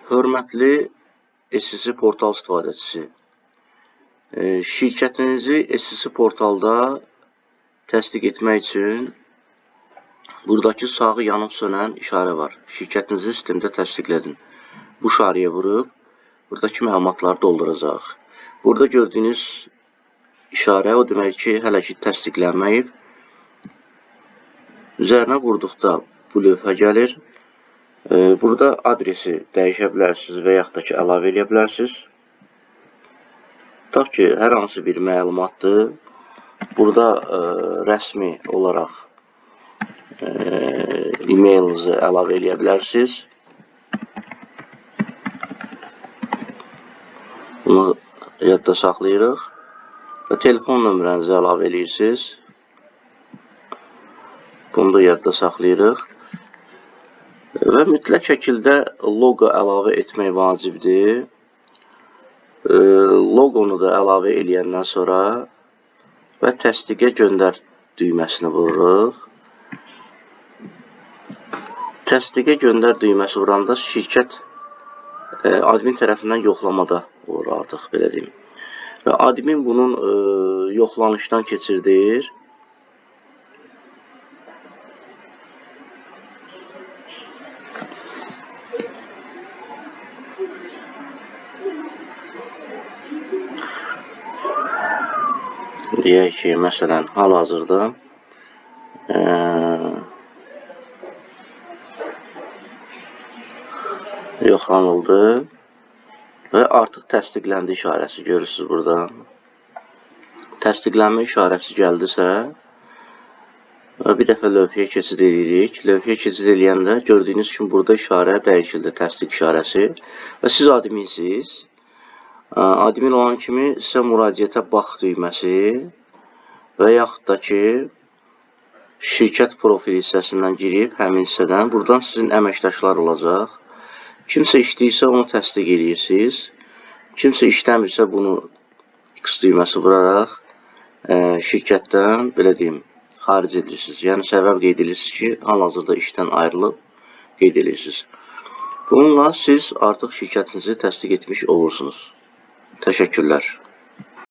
Hörmətli SCC portal istifadəçisi, şirkətinizi SCC portalda təsdiq etmək üçün buradakı sağı yanıb sönən işarə var. Şirkətinizi sistemdə təsdiqlədin. Bu işarəyə vurub buradakı məlumatları dolduracağıq. Burada gördüyünüz işarə o demək ki, hələ ki təsdiqlənməyib. Üzərinə vurduqda bu lövhə gəlir. Burada adresi dəyişə bilərsiniz və yaxud da ki, əlavə eləyə bilərsiniz. Tutaq ki, hər hansı bir məlumatdır. Burada rəsmi olaraq e-mailinizi əlavə eləyə bilərsiniz. Bunu yadda saxlayırıq. Və telefon nömrənizi əlavə eləyirsiniz. Bunu da yadda saxlayırıq. Və mütləq şəkildə loqo əlavə etmək vacibdir. Loqonu da əlavə eləyəndən sonra və təsdiqə göndər düyməsini vururuq. Təsdiqə göndər düyməsi vuranda şirkət admin tərəfindən yoxlamada olur artıq, belə deyim. Və admin bunun yoxlanışdan keçirdir. Deyək ki, məsələn, hal-hazırda yoxlanıldı və artıq təsdiqləndi işarəsi görürsünüz burada. Təsdiqlənmə işarəsi gəldisə və bir dəfə lövhəyə keçid edirik. Lövhəyə keçid eləyəndə gördüyünüz kimi burada işarə dəyişildi, təsdiq işarəsi və siz adminsiniz. Admin olan kimi sizə müraciətə bax düyməsi və yaxud da ki, şirkət profili hissəsindən girib həmin hissədən buradan sizin əməkdaşlar olacaq. Kimsə işləyirsə onu təsdiq edirsiniz. Kimsə işləmirsə bunu X düyməsi vuraraq şirkətdən, belə deyim, xaric edirsiniz. Yəni səbəb qeyd edirsiniz ki, hal-hazırda işdən ayrılıb qeyd edirsiniz. Bununla siz artıq şirkətinizi təsdiq etmiş olursunuz. Təşəkkürlər.